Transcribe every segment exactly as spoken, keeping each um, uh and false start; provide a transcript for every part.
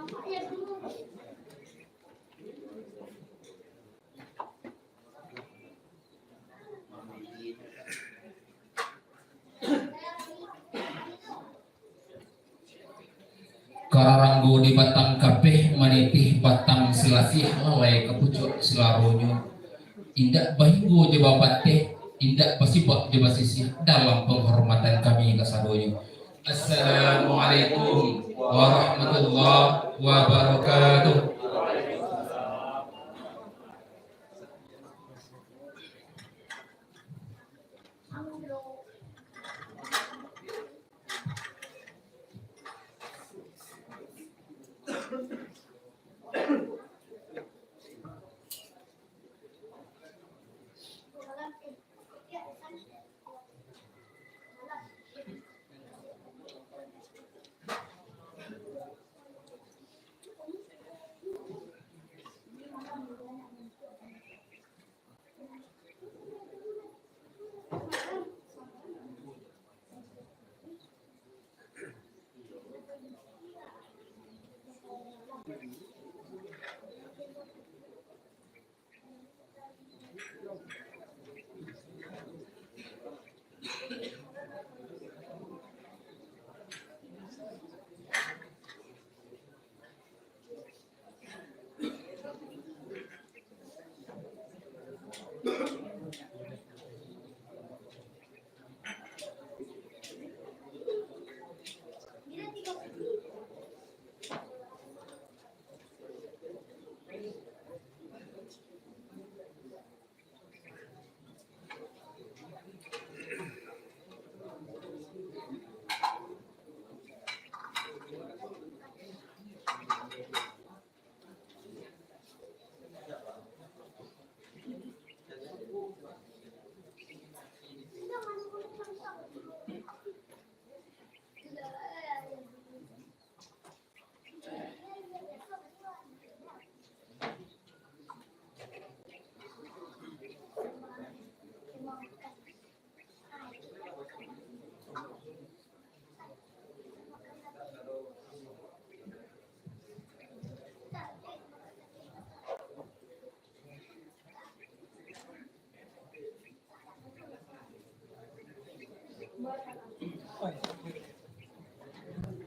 Kararanggo di batang kapeh, manitih batang silasiah, lalai ka pucuak silaronyo. Indak bahinggo jo babateh, indak basibak jo basisiah, dalam panghormatan kami kasadonyo. Assalamualaikum warahmatullahi wabarakatuh.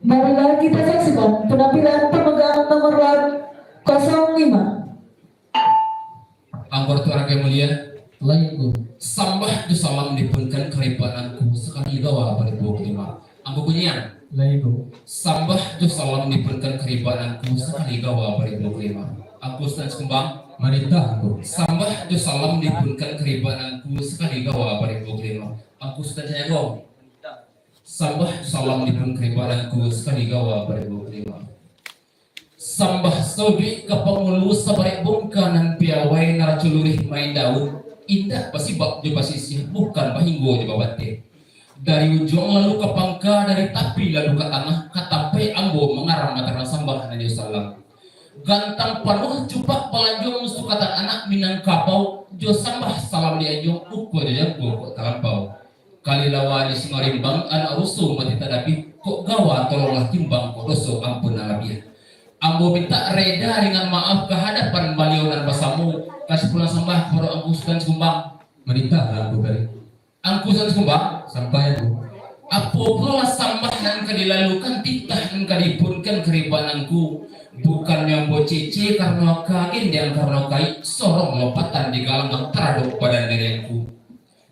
Marilah kita saksikan penampilan pemegang nomor urut kosong lima. Angku Datuak Raja Mulia. Lai, Ngku. Sambah jo salam dipunkan karibaan Angku sakali gawa baribu kalima. Angku Kuniang. Lai, Ngku. Sambah jo salam dipunkan karibaan Angku sakali gawa baribu kalima. Angku Sutan Sikumbang. Marintah, Ngku. Sambah jo salam dipunkan karibaan Angku sakali gawa baribu kalima. Angku Sutan Caniago. Sambah jo salam dipunkan karibaan Angku sakali gawa baribu kalima. Sambah saluruih ka pangulu sabarek bongka nan piawai naraco luruih main daun, indak basibak jo basisiah, bukan bahinggo jo babateh. Dari ujuang lalu ka pangka, dari tapi lalu ka tanah, ka tampaik ambo mangaram matarang sambah nan jo salam. Gantang panuah cupak balanjuang sukatan anak Minangkabau, jo sambah salam di anjuang uko jo jangko kok talampau. Kalilawa di Sungai Rimbang, anak ruso mati tadabih, kok gawa tolonglah timbang, kok doso ampun nan labiah. Ambo mintak reda dengan maaf ka hadapan Baliau nan basamo, kasi pulang sambah kapado Angku Sutan Sikumbang. Marintahlah, Angku Kari. Angku Sutan Sikumbang. Sampai, Angku. Apo pulolah sambah nan ka dilalukan, titah nan ka dipunkan karibaan Angku? Bukannyo ambo cece karano aka, gendeang karano kaik, sorong lopatan di galanggang taradok badan diri Angku.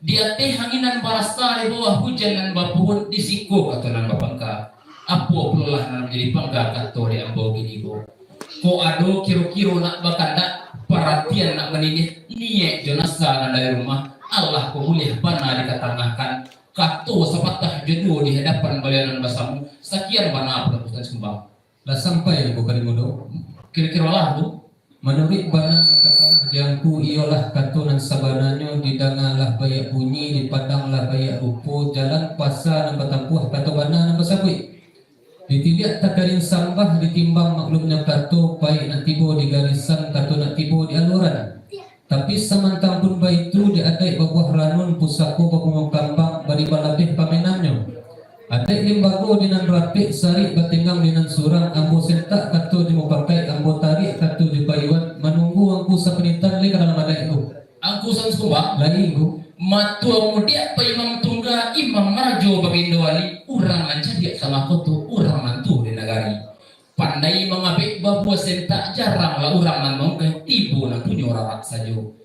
Di ateh angin nan barasa, di bawah hujan nan bapuhun, di siko kato nan bapangka. Apo pulolah nan manjadi pangka kato di ambo kini ko? Kok ado kiro-kiro nak bakandak, paratian nak manindih, niaik jo nasa nan dari rumah, alah ko buliah bana dikatangahkan, kato sapatah jo duo di hadapan Baliau nan basamo, sakian bana pulang Sutan Sikumbang. Lah sampai Angku Kari Mudo? Kiro-kiro lah tu. Manuruik bana nan ka tanah di Angku, iyolah kato nan sabananyo, didangalah baiak bunyi, dipandanglah baiak rupo, jalan pasa nan batampuah, kato bana nan basabuik. Ditiliak takaring sambah, ditimbang maklumnyo kato, paik nak tibo di garisan, kato nak tibo di aluran. Tapi samantang pun baitu, di adaik babuah ranun, pusako babungo kambang, bari balabeh pamenannyo. Adaik lim Pago di nan rapek, sarik batenggang di nan surang, ambo sentak kato jo mupakaik, ambo tarik kato jo payuan, manunggu angku sapanitan lai ka dalam adaik tu. Angku Sutan Sikumbang, lai, Ngku. Matua mudiak pa imam tungga, imam marajo bagindo wali, urang nan cadiak tangah koto, urang nan tuo di nagari. Pandai mangabek babuah sentak, jarang lah urang nan maungkai, tibo nan punyo rarak sajo.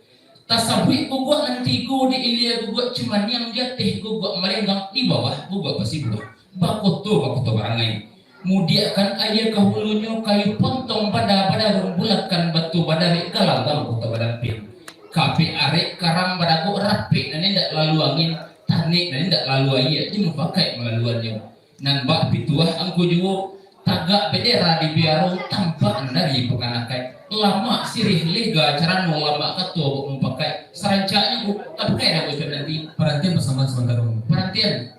Tasabuik guguak nan tigo, di ilia guguak cimaniang, di ateh guguak malenggang, di bawah guguak pasibuah. Bakoto-bakoto barangai. Mudiakkan aia ka hulunyo, kayu pontong bada-bada rumbulakan, batu badarek galanggam koto badamping. Kapek arek karang badagok, rapek nan indak lalu angin, tanek nan indak lalu aia, di mupakaik malaluannyo. Nan bak pituah angku juo, tagak bendera di biaro, tampak nan dari pakanakan. Lamak siriah lega carano, lamak kato bak mupakaik. Sarancaknyo, Ngku, tapakai dah Ngku sudah nanti. Parantian pasambahan samantaro. Parantian.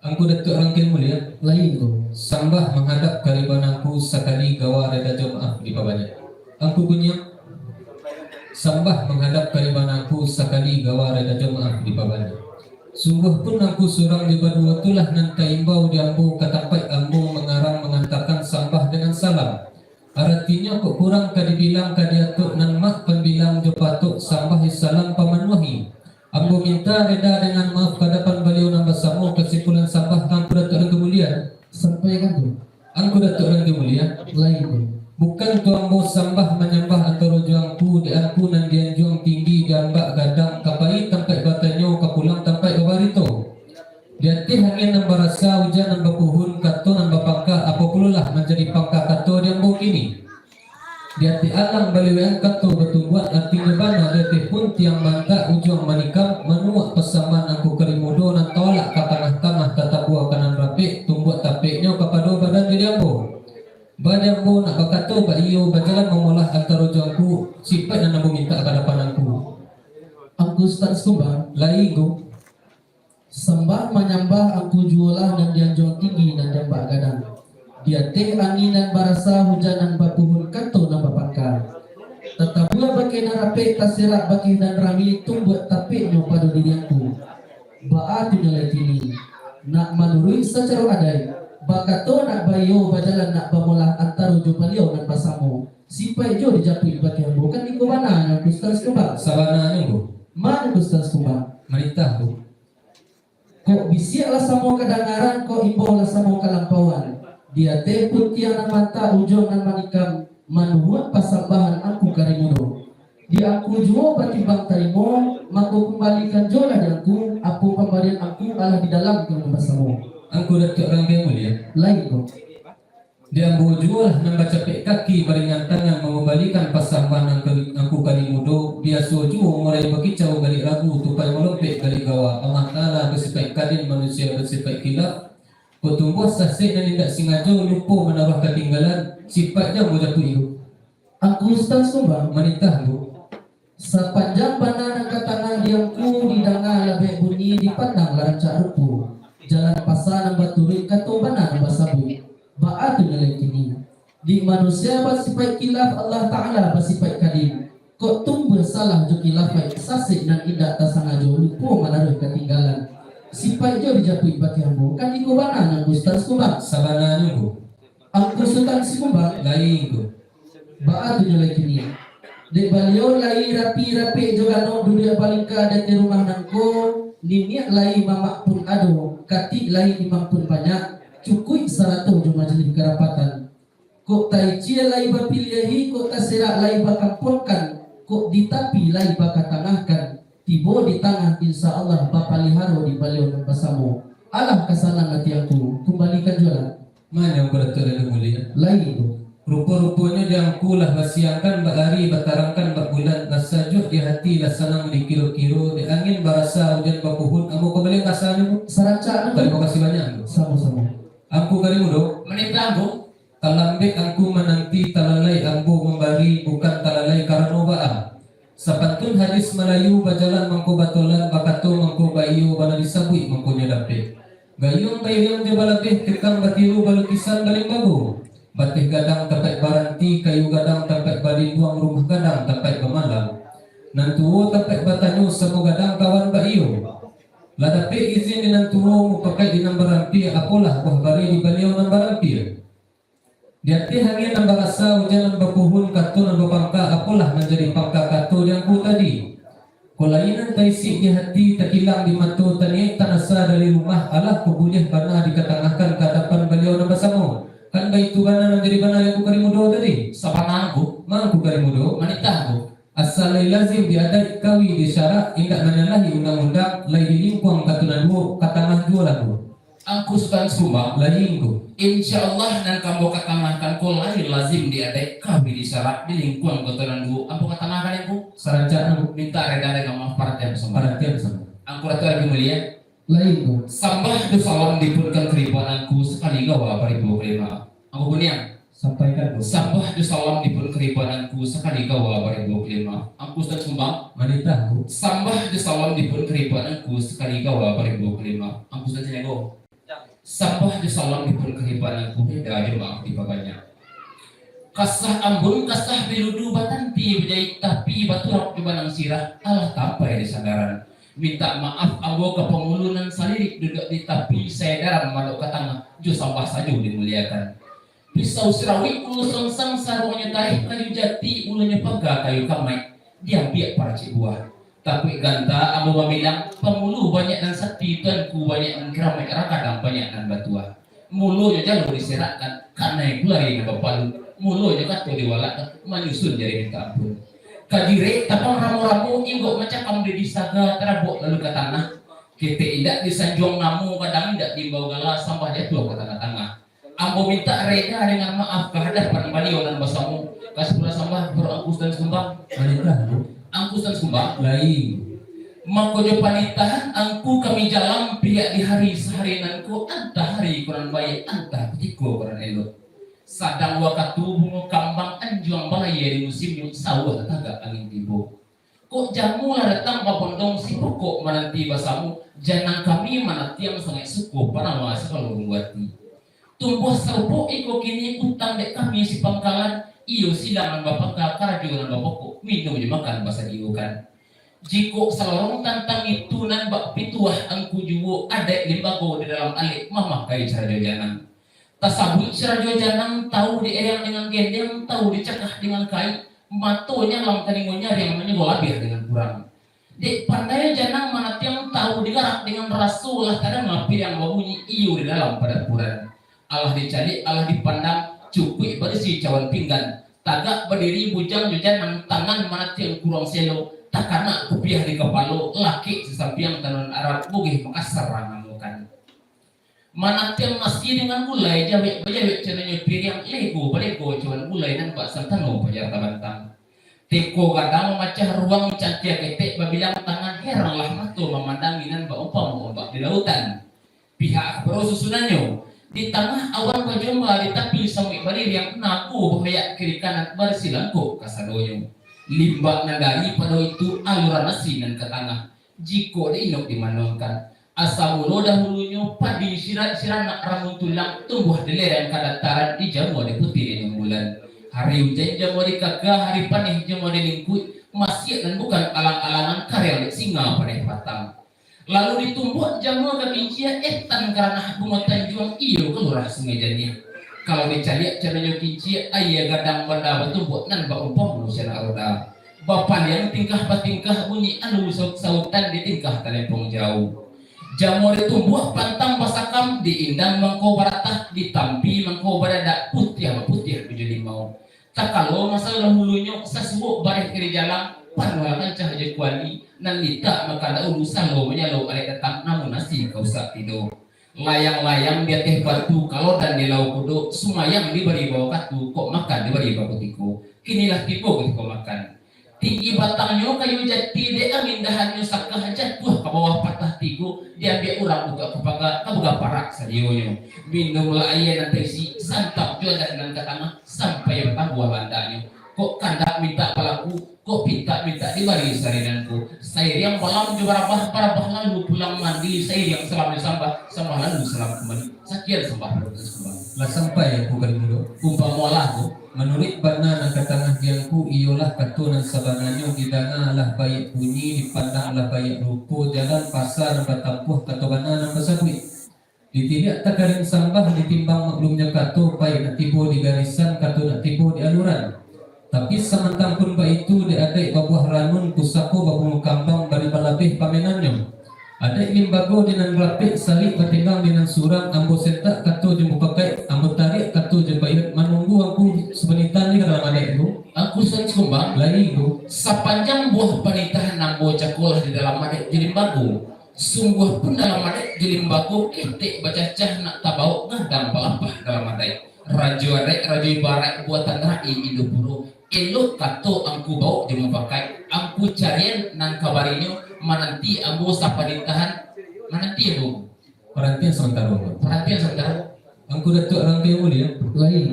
Angku Datuak Rangkeng Mulia. Lai, Ngku. Sambah manghadap ka riban angku, sakali gawa reda jo maaf dipabanyak. Angku Kuniang. Sambah manghadap ka riban angku, sakali gawa reda jo maaf dipabanyak. Sungguahpun angku surang di baduo tu lah nan taimbau di ambo ka tampaik ambo mangarang mangantakan sambah dengan salam. Aratinyo kok kurang ka dibilang ka diatok, nan mak pambilang jo patok, sambah jo salam pamanuahi. Ambo minta reda dengan maaf ka adapan Baliau nan basamo. Kasimpulan sambah ka Angku Datuak Rangkeng Mulia. Sampaikan tu. Angku Datuak Rangkeng Mulia. Lai, Ngku. Bukan tu ambo sambah manyambah antaro jo angku, dek angku nan dianjuang tinggi, diambak gadang, ka pai tampaik batanyo, ka pulang tampaik babarito. Di ateh angin nan barasa, ujan nan bapuhun, kato nan bapangka, apo pulolah manjadi pangka kato di ambo kini. Di ateh alang baliwean kato batumbuak, aratinyo bana di ateh puntiang mantak ujuang manikam, manuak pasambahan Angku Kari Mudo nan tawalak ka tangah-tangah, tatabua ka nan rapek, tumbuak tapeknyo kapado badan diri ambo. Badi ambo nak bakato baiyo, bajalan mamolah antaro jo angku, sipaik nan ambo mintak ka adapan angku. Angku Sutan Sikumbang. Lai, Ngku. Sambah manyambah angku juolah nan dianjuang tinggi, nan diambak gadang. Di ateh angin nan barasa, hujan nan bapuhun, kato nan bapangka. Tatabua bakeh nan rapek, taserak bakeh nan rami, tumbuak tapeknyo pado diri angku. Baa tu nyo lai kini? Nak manuruik sacaro adaik, bakato nak baiyo, bajalan nak bamolah antaro jo Baliau nan basamo. Sipaik jo dijapuik bakeh ambo, kan iko bana nyo Angku Sutan Sikumbang? Sabananyo, Ngku. Ma nyo Angku Sutan Sikumbang? Manitah, Ngku. Kok bisiak lah samo kadangaran, kok imbau lah samo kalampauan. Di ateh puntiang nan mantak, ujuang nan manikam, manuak pasambahan Angku Kari Mudo. Di angku juo batimbang tarimo, mako kumbalikan juolah di angku, apo pambarian angku alah di dalam ka nan basamo. Angku Datuak Rangkeng Mulia. Lai, Ngku. Di ambo juolah nan bacapek kaki baringan tangan mangubalikan pasambahan Angku, Angku Kari Mudo, biaso juo murai bakicau galik lagu, tupai malompek galik gawa, Allah Taala basipaik kadim, manusia basipaik khilaf, kok tumbuah sasek nan indak singajo, lupo manaruah katinggalan, sipaik jo ambo japuik tu. Angku Sutan Sikumbang. Manitah, Ngku. Sapanjang bana nan ka tangah di angku, didanga lah baiak bunyi, dipandang lah rancak rupo. Jalan pasa nan baturuik, kato bana nan basabuik. Baa tu nyo lai kini? Di manusia basipaik khilaf, Allah Taala basipaik kadim. Kok tumbuah salah jo khilafaik, sasek nan indak tasangajo, lupo manaruah katinggalan. Sipaik jo dijapuik bakeh ambo, kan iko bana nyo Angku Sutan Sikumbang? Sabananyo, Ngku. Angku Sutan Sikumbang. Lai, Ngku. Baa tu nyo lai kini? Dek Baliau lai rapi rapek jo ganok, duduak balingka di ateh rumah nangko, niniak lai mamak pun ado, katik lai imam pun banyak, cukuik sarato jo majelis karapatan. Kok taicia lai bapiliahi, kok taserak lai bakampuangkan, kok di tapi lai bakatangahkan, tibo di tangah, insya Allah bapaliharo di Baliau nan basamo. Alah ka sanang ati angku, kumbalikan juolah. Ma nyo Angku Datuak Rangkeng Mulia? Lai tu. Rupo-ruponyo di angku lah basiangkan bak ari, batarangkan bak bulan, lah sajuak di hati, lah sanang dikiro-kiro, di angin barasa, ujan bapuhun, ambo kumbalikan ka asalnyo, Ngku. Sarancak, Ngku. Tarimo kasih banyak, Ngku. Samo-samo. Angku Kari Mudo. Manitah, Ngku. Talambek angku mananti, talalai ambo mambari, bukan talalai karano baa. Sapantun hadis Malayu, bajalan mangko batolan, bakato mangko baiyo, bana disabuik mangkonyo dapek. Gayuang bairiang jo balabeh, tukang batiru balukisan balimbago. Bateh gadang tampaik baranti, kayu gadang tampaik balinduang, rumah gadang tampaik bamalam. Nan tuo tampaik batanyo, samo gadang kawan baiyo. Lah dapek izin di nan tuo, mupakaik di nan barampia, apolah buah bari di baliau nan barampia. Di ateh angin nan barasa, ujan nan bapuhun, kato nan bapangka, apolah nan jadi pangka kato di angku tadi. Kok lai nan taisik di hati, takilang di mato, taniaik tanasa dari rumah, alah kok buliah bana dikatangahkan ka adapan baliau nan basamo. Kan baitu bana nan jadi bana di angku Karimudo tadi? Sabana angku. Ma angku Karimudo? Manitah angku. Asa lai lazim di adaik, kawi di syarak, indak manyalahi undang-undang, lai di lingkuang kato nan duo, katangah juo lah tu. Angku Sutan Sikumbang. Lai angku. Insya Allah nan ka ambo katangahkan ko lai lazim di adaik, kawi di syarak, di lingkuang kato nan duo, ambo katangahkan angku. Sarancak angku. Mintak reda dek maaf, paratian basamo. Paratian basamo. Angku Datuak Rajo Mulia. Lai angku. Sambah jo salam dipunkan karibaan angku sakali gawa baribu kalima. Angku Buniang. Sampaikan, Bu. Sambah jo salam dipun karibaan angku sakali gawa baribu kalima. Angku Sutan Sikumbang. Manitah, Bu. Sambah jo salam dipun karibaan angku sakali gawa baribu kalima. Angku Sutan Caniago. Sambah jo salam dipun karibaan angku, reda jo maaf dipabanyak. Kasah ambun, kasah biludu, batanti bajaik, tapi baturap jo banang sirah, alah tampai di sandaran. Mintak maaf ambo ka pangulu nan salirik duduak di tapi, saedaran mandok ka tangah, jo sambah sajo dimuliakan. Pisau sirawik ulu sansang, saruangnyo tareh kayu jati, ulunyo paga kayu kamaik, diambiak paracik buah. Tapuik ganta ambo babilang, pangulu banyak nan sakti, tuanku banyak nan karamaik, rakadang banyak nan batuah. Mulonyo jalo diserakkan, kanai gulari nan bapalu, mulonyo kato diwalakkan, manyusun jari minta ampun. Kajirek tabang ramo-ramo, inggok macakam di disaga, tarabok lalu ka tanah. Ketek indak disanjuang namo, gadang indak diimbau gala, sambah jatuah ka tangah-tangah. Ambo mintak reda dengan maaf ka hadapan baliau nan basamo. Ka sapuluah sambah, baru Angku Sutan Sikumbang. Manitah, Bu. Angku Sutan Sikumbang. Lai. Mako jo panitahan angku kami jalang, pihak di hari sahari nan ko, antah hari ko nan baiak, antah kutiko ko nan elok. Sadang wakatu bungo kambang anjuang balayia di musimnyo, sauah tatagak angin tibo. Kok jamu lah datang babondong, si pokok mananti basamo, janang kami manatiang sangaik suko, panawa sakalo nunggu ati. Tumbuah sarupok iko kini, utang dek kami si pangkalan, iyo silang nan bapangka, karajo nan bapokok, minum jo makan basadiokan. Jikok salorong tantang itu nan bak pituah angku juo, adaik limbago di dalam alek, mamakai sarajo janang. Tasabuik sarajo janang, tau di eriang dengan gendeng, tau dicakah dengan kaik, mato nyalang, talingo nyariang, manyogo labiah dengan kurang. Dek pandai janang manatiang, tau digarak dengan raso, lah tadanga piriang babunyi, iyo di dalam padapuran. Alah dicaliak, alah dipandang, cukuik barisi cawan pinggan, tagak badiri bujang jo janang, tangan manatiang kuruang selo, takana kupiah di kapalo, lakek sasampiang tanuan Arab, Bugih Makassar nan namokan. Manatiang nasi dengan gulai, jawek bajawek canonyo piriang, lego balego cawan gulai nan bak santano pajar tabantang. Teko gadang mamacah ruang, cangkia ketek babilang tangan, heranlah mato mamandangi nan baumpamo ombak di lautan. Pihak kaparo susunannyo, di tangah awan bajomba, di tapi samuik baliriang, nago bahoyak kiri kanan, barisi langkok kasadonyo. Limbak nan daripado itu, aluran nasi nan ka tangah, jikok diinok dimanuangkan. Asa mulo dahulunyo padi sira-, siranak ramun tulang, tumbuah di lereng kadataran, dijamua di putiah di bulan. Hari ujan jamua di kaga, hari paneh jamua di lingkuik, masiak nan bukan alang-alangan, kariang dek singa paneh patang. Lalu ditumbuak jamua ka kincia, etan ka ranah bungo tanjuang, iyo ka lurah Sungai Janiah. Kalau dicaliak canonyo kincia, aia gadang banda batumbuak, nan baumpamo sanak roda. Bapaliang tingkah batingkah, bunyi alu saut-sautan, di tingkah talempong jauah. Jamua ditumbuak pantang basakam, diindang mangko baratah, ditampi mangko badadak, putiah baputiah tujuah limau. Takalo maso dahulunyo, sasuok bareh kiri jalang, panuahlah kancah jo kuali, nan litak makan dahulu, salo manyalo alek datang, namun nasi ka usak tido. Layang-layang di ateh batu, kalodan di lauak kudo, sumayang dibari bawakatu, kok makan dibari bakutiko. Kinilah tibo kutiko makan. Tinggi batangnyo kayu jati, dek angin dahannyo sakah, jatuah ka bawah patah tigo, diambiak urang untuak ka paga, ka buka parak sadionyo. Minumlah aia nan taisi, santap jo wadah nan ka tangah, sampai batambuah landaknyo. Kok kandak mintak balaku, kok pintak mintak dibari sarinan ko. Sairiang balam jo barabah, barabah lalu pulang mandi, sairiang salam jo sambah, sambah lalu salam kambali. Sakian sambah, Tuan Sikumbang. Lah sampai Angku Kalimudo? Umpamo lah tu. Manuruik bana nan ka tangah di Angku, iyolah kato nan sabananyo, didanga lah baiak bunyi, dipandang lah baiak rupo, jalan pasa nan batampuah, kato bana nan basabuik. Ditiliak takarin sambah, ditimbang maklumnyo kato, pai nak tibo di garisan, kato nak tibo di aluran. Tapi samantang pun baitu, dek adaik babuah ranun, pusako babungo kambang, bari balabeh pamenannyo. Adaik limbago di nan rapek, sarik batenggang di nan surang, ambo sentak kato jo mupakaik, ambo tariak kato jo pairak, manunggu Angku sapanitahan di dalam adaik tu. Angku Sutan Sikumbang, lai tu. Sapanjang buah panitahan ambo cako lah di dalam adaik jo limbago. Sungguah pun dalam adaik jo limbago, ketek bacacah nak tabawok gadang balapah dalam adaik. Rajo adaik, rajo ibarat, buatan ra'i Indopuro. Elok kato Angku bawok jo mupakaik, Angku carian nan kabarinyo, mananti ambo sapanitahan, mananti ambo. Parantian samantaro. Parantian samantaro. Angku Datuak Rangkai Mulia. Lai.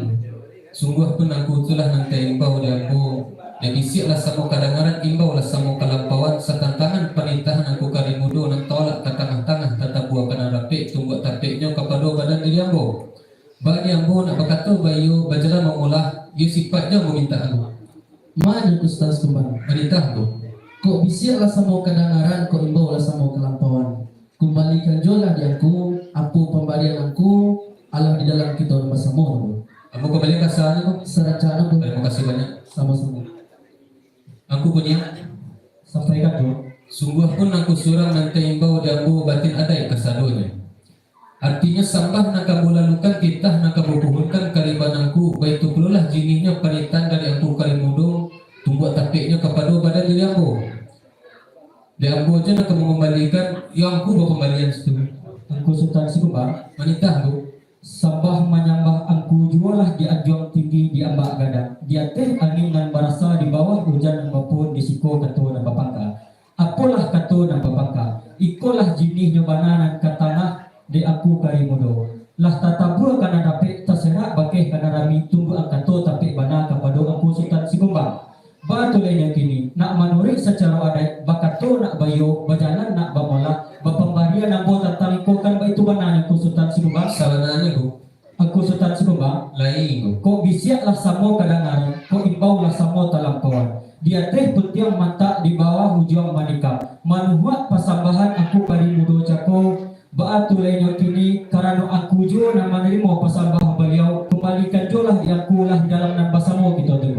Sungguah pun Angku tu lah nan taimbau di ambo. Dek bisiak lah samo kadangaran, imbau lah samo kalampauan, satantangan panitahan Angku Kalimudo nan tolak ka tangah-tangah, tatabua ka nan rapek, tumbuak tapeknyo kapado badan diri ambo. Baa di ambo nak bakato baiyo, bajalan mamulah, iyo sipaiknyo ambo mintak Angku. Mano Angku Sutan Sikumbang? Manitah Angku. Kok bisiak lah samo kadangaran, kok imbau lah samo kalampauan. Kumbalikan juo lah di Angku, apo pambarian Angku, alah di dalam kito nan basamo tu. Ambo kumbalian ka sah Angku. Sarancana Angku. Tarimo kasih banyak. Samo-samo. Angku Kuniang. Sampaikan tu. Sungguah pun Angku surang nan taimbau di ambo, batin adaik kasadonyo. Artinyo sambah nan ka ambo lalukan, titah nan ka ambo puhunkan kariban Angku, baitu pulolah jinihnyo panitahan dari Angku Kalimudo, tumbuak tapeknyo kapado badan diri ambo. Dek ambo juo nan ka mangumbalikan, iyo Angku bapambarian situ. Angku Sutan Sikumbang. Manitah Angku. Sambah manyambah Angku juo lah di anjuang tinggi, di ambak gadang, di ateh angin nan barasa, di bawah ujan nan bapuhun, di siko kato nan bapangka. Apolah kato nan bapangka? Ikolah jinihnyo bana nan ka tangah dek Angku Kalimudo. Lah tatabua ka nan rapek, taserak bakeh ka nan rami, tumbuak angkato tapek bana kapado Angku Sutan Sikumbang. Baa tu lai nyo kini, nak manuruik sacaro adaik, bakato nak baiyo, bajalan nak bamolah, bapambarian ambo tantang iko kan baitu bananyo Angku Sutan Sikumbang? Sabananyo, Angku. Angku Sutan Sikumbang. Lai, Angku. Kok bisiak lah samo kadangaran, kok imbau lah samo talampauan. Di ateh puntiang mantak, di bawah ujuang manikam. Manuhuak pasambahan Angku Kalimudo cako, baa tu lai nyo kini, karano Angku juo nan manarimo pasambahan Baliau, kumbalikan juo lah di Angku lah di dalam nan basamo kito tu.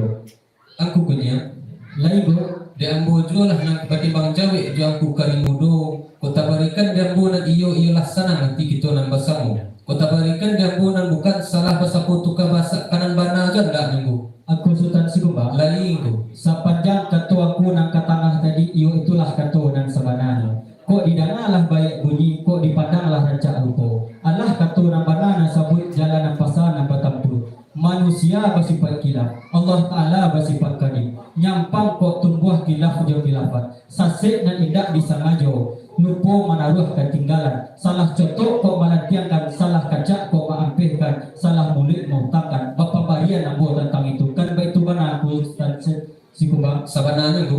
Angku Kuniang. Lai, Angku. Dek ambo juo lah nan batimbang jawek jo Angku Kalimudo, kok tabarikan di ambo nan iyo, iyolah sanang ati kito nan basamo. Kok tabarikan di ambo nan bukan, salah basapo tu ka basak, ka nan bana juo andaknyo, Angku. Angku Sutan Sikumbang. Lai, Angku. Sapanjang kato Angku nan ka tangah tadi, iyo itulah kato nan sabananyo. Kok didanga lah baiak bunyi, kok dipandang lah rancak rupo. Alah kato nan bana nan sabuik, jalan nan pasa nan batampuah. Manusia basipaik khilaf, Allah Ta'ala basipaik kadim. Nyampang kok tumbuah khilaf jo khilafat, sasek nan indak disangajo, lupo manaruah katinggalan, salah cotok kok malantiangkan, salah kacak kok maampehkan, salah muluik mautangkan. Bapambarian ambo tantang itu, kan baitu bana Angku Sutan Si-, Sikumbang? Sabananyo, Angku.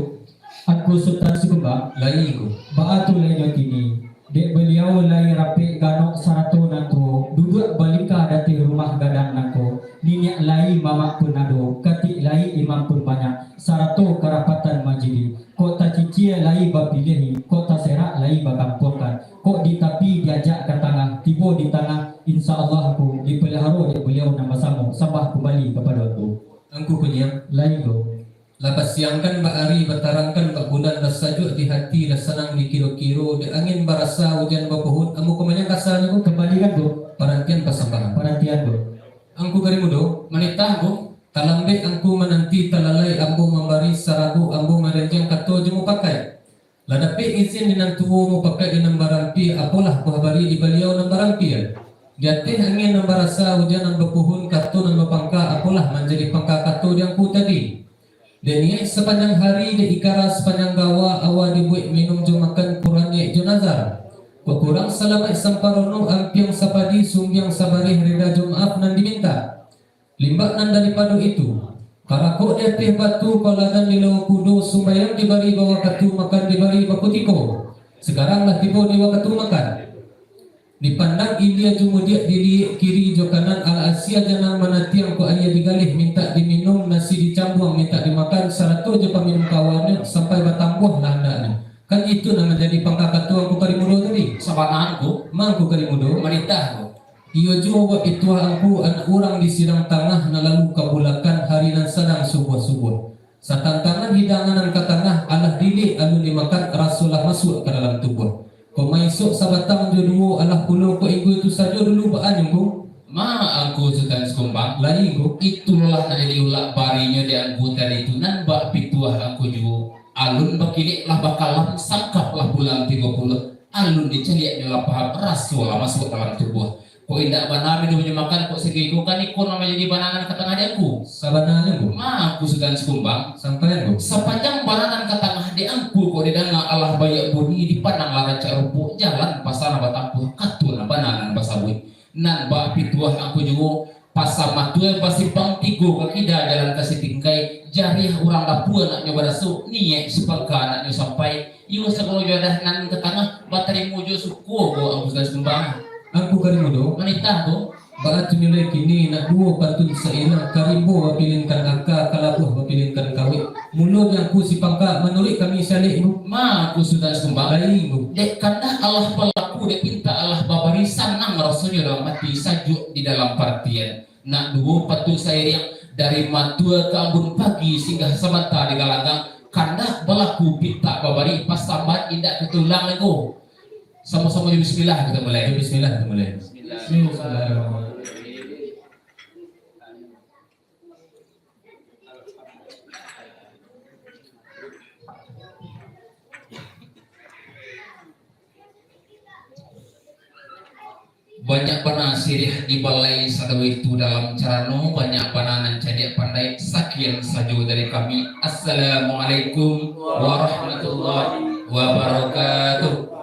Angku Sutan Sikumbang. Lai, Angku. Baa tu lai nyo kini? Dek baliau lai rapek ganok sarato nan tuo, duduak balingka di ateh rumah gadang nangko, niniak lai mamak pun ado, katik lai imam pun banyak, sarato karapatan majilih. Kok tacicia lai bapiliahi, kok taserak lai bakampuangkan, kok di tapi diajak ka tangah, tibo di tangah, insya Allah Angku dipaliharo dek baliau nan basamo, sambah kumbali kapado Angku. Angku Kuniang. Lai, Angku. Lah basiangkan bak ari, batarangkan bak bulan, lah sajuak di hati, lah sanang dikiro-kiro, dek angin barasa, ujan bapuhun, ambo kumbalian ka sah Angku. Kumbalikan, Angku. Parantian pasambahan. Parantian, Angku. Angku Kalimudo. Manitah, Angku. Talambek Angku mananti, talalai ambo mambari, sarago ambo maranjang kato jo mupakaik. Lah dapek izin di nan tuo, mupakaik di nan barampia, apolah buah bari di baliau nan barampia. Di ateh angin nan barasa, ujan nan bapuhun, kato nan bapangka, apolah manjadi pangka kato di Angku tadi. Dek niaik sapanjang hari, dek ikara sapanjang gawa, awa dibuek minum jo makan, Quran niaik jo nazar. Kok kurang salamaik samparono, ampiang sapadi, sumbiang sabareh, rida jo maaf nan dimintak. Limbak nan daripado itu, karakok di ateh batu, koladan di lauak kudo, sumbayang dibari bawakatu, makan dibari bakutiko. Sakarang lah tibo di wakatu makan. Dipandang ilia jo mudiak, diliek kiri jo kanan, alah manatiang ko aia digaleh mintak diminum, nasi dicambuang mintak dimakan, sarato jo paminum kawannyo sampai batambuah lah andaknyo. Kan itu nan manjadi pangka kato Angku Kari Mudo tadi. Sabana Angku. Ma Angku Kari Mudo. Manitah ko. Iyo juo buek pituah Angku, anak urang di sidang tangah nan lalu kabulakan hari nan sadang subuah-subuah. Satantangan hidangan nan ka tangah alah diliek alun dimakan, raso lah masuak ka dalam tubuah. Kok maisok sabatang jo duo alah pulo, kok inggo itu sajo dulu, baa nyo Angku? Ma Angku Sutan Sikumbang. Lai Angku. Itulah nan jadi ulak barinyo di Angku tadi tu, nan bak pituah Angku juo. Alun bakilek lah bakalam, sangkap lah bulan tigo puluah. Alun dicaliaknyo lah paham, raso lah masuak dalam tubuah. Kok indak bana minum jo makan, kok sagiko kan iko nan manjadi banangan ka tangah di Angku. Sabananyo, Angku. Ma Angku Sutan Sikumbang. Sampai, Angku. Sapanjang banangan ka tangah di Angku kok didanga alah baiak bunyi, dipandang lah rancak rupo, jalan pasa nan batampuah, kato nan bana nan basabuik. Nan bak pituah Angku juo, pasa Matua basimpang tigo ka kida, jalan ka Sitingkai, jariah urang dapua naknyo baraso, niaik sipangka naknyo sampai, iyo sagalo juadah nan ka tangah, batarimo jo suko ko Angku Sutan Sikumbang. Angku Kari Mudo. Manitah ko. Baa tu nyo lai kini, nak duo pantun sairiang, ka rimbo bapilingkan aka, ka labuah bapilingkan kawik. Mulo di Angku sipangka, manuruik kami saliak, Angku. Ma Angku Sutan Sikumbang. Lai, Angku. Dek kandak alah balaku, dek pintak alah babari, sanang rasonyo dalam ati, sajuak di dalam partian. Nak duo pantun sairiang, dari Matua ka Ambun Pagi, singgah sabanta di Galanggang, kandak balaku pintak babari, pasambat indak katulang lai ko. Samo-samo jo bismillah kita mulai. Bismillah kita mulai. Bismillahirrahmanirrahim. Banyak bana siriah di balai sadonyo itu dalam carano, banyak bana nan cadiak pandai. Sakian sajo dari kami. Assalamualaikum warahmatullahi wabarakatuh.